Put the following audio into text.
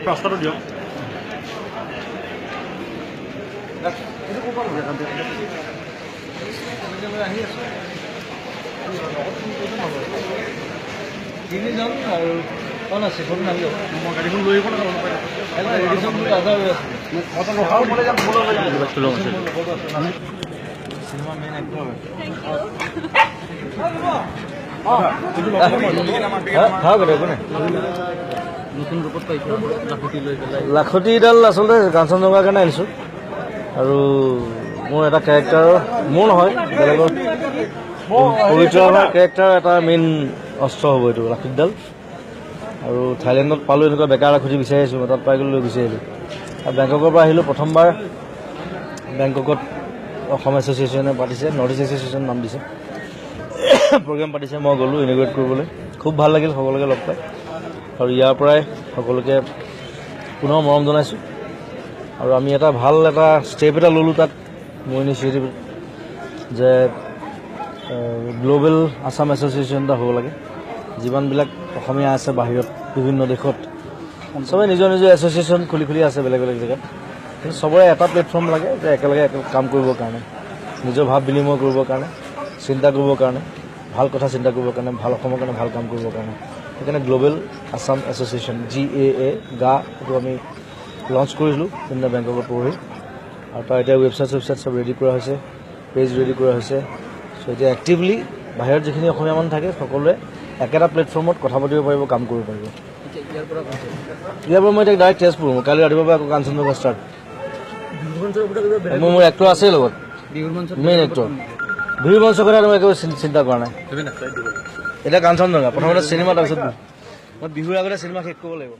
ৰাস্তাটো দিয়ক। তিনিজন আৰু কোন আছে? ফোন নাহিব। মই গাড়ীখন লৈ আহিব। Cinema main actor. নতুন ৰূপত পাইছোঁ লাখুটি লৈ পেলাই। লাখুটিডাল আচলতে কাঞ্চনজংঘাৰ কাৰণে আনিছোঁ আৰু মোৰ এটা কেৰেক্টাৰ, মোৰ নহয়, বেলেগৰ, পবিত্ৰ কেৰেক্টাৰ এটা মেইন অস্ত্ৰ হ'ব এইটো লাখুটিডাল। আৰু থাইলেণ্ডত পালোঁ, এনেকুৱা বেকাৰ লাখুটি বিচাৰি আছোঁ, মই তাত পাই গ'লো, লৈ গুচি আহিলোঁ। আৰু বেংককৰ পৰা আহিলোঁ। প্ৰথমবাৰ বেংককত অসম এছ'চিয়েশ্যনে পাতিছে, নৰ্থ ইষ্ট এছ'চিয়েশ্যন নাম দিছে, প্ৰগ্ৰেম পাতিছে। মই গ'লোঁ ইনঅগুৰেট কৰিবলৈ। খুব ভাল লাগিল সকলোকে লগ পাই আৰু ইয়াৰ পৰাই সকলোকে পুনৰ মৰম জনাইছোঁ। আৰু আমি এটা ভাল এটা ষ্টেপ এটা ল'লোঁ তাত, মোৰ ইনিচিয়েটিভ যে গ্ল'বেল আছাম এছ'চিয়েশ্যন এটা হ'ব লাগে। যিমানবিলাক অসমীয়া আছে বাহিৰত বিভিন্ন দেশত, চবে নিজৰ নিজৰ এছ'চিয়েশ্যন খুলি খুলি আছে বেলেগ বেলেগ জেগাত, কিন্তু চবৰে এটা প্লেটফৰ্ম লাগে যে একেলগে কাম কৰিবৰ কাৰণে, নিজৰ ভাৱ বিনিময় কৰিবৰ কাৰণে, চিন্তা কৰিবৰ কাৰণে, ভাল কথা চিন্তা কৰিবৰ কাৰণে, ভাল অসমৰ কাৰণে ভাল কাম কৰিবৰ কাৰণে। সেইকাৰণে গ্ল'বেল আছাম এছ'চিয়েশ্যন, জিএএ, গা, এইটো আমি লঞ্চ কৰিছিলোঁ সেইদিনা বেংককত পৰহি। আৰু তাৰ এতিয়া ৱেবছাইট চেবছাইট চব ৰেডি কৰা হৈছে, পেজ ৰেডি কৰা হৈছে। চ' এতিয়া এক্টিভলি বাহিৰত যিখিনি অসমীয়া মানুহ থাকে, সকলোৱে একেটা প্লেটফৰ্মত কথা পাতিব পাৰিব, কাম কৰিব পাৰিব। ইয়াৰ পৰা ইয়াৰ পৰা মই এতিয়া ডাইৰেক্ট তেজপুৰ। মই কালি ৰাতিপুৱাৰ পৰা আকৌ কাঞ্চনজংঘা ষ্টাৰ্ট। মোৰ এক্টৰ আছেই লগত, মেইন এক্টৰ। বিহু মঞ্চৰ কথা মই একো চিন্তা কৰা নাই। এতিয়া কাঞ্চনজংঘা প্ৰথমতে চিনেমা, তাৰপিছত মই বিহুৰ আগতে চিনেমা শেষ কৰিব লাগিব।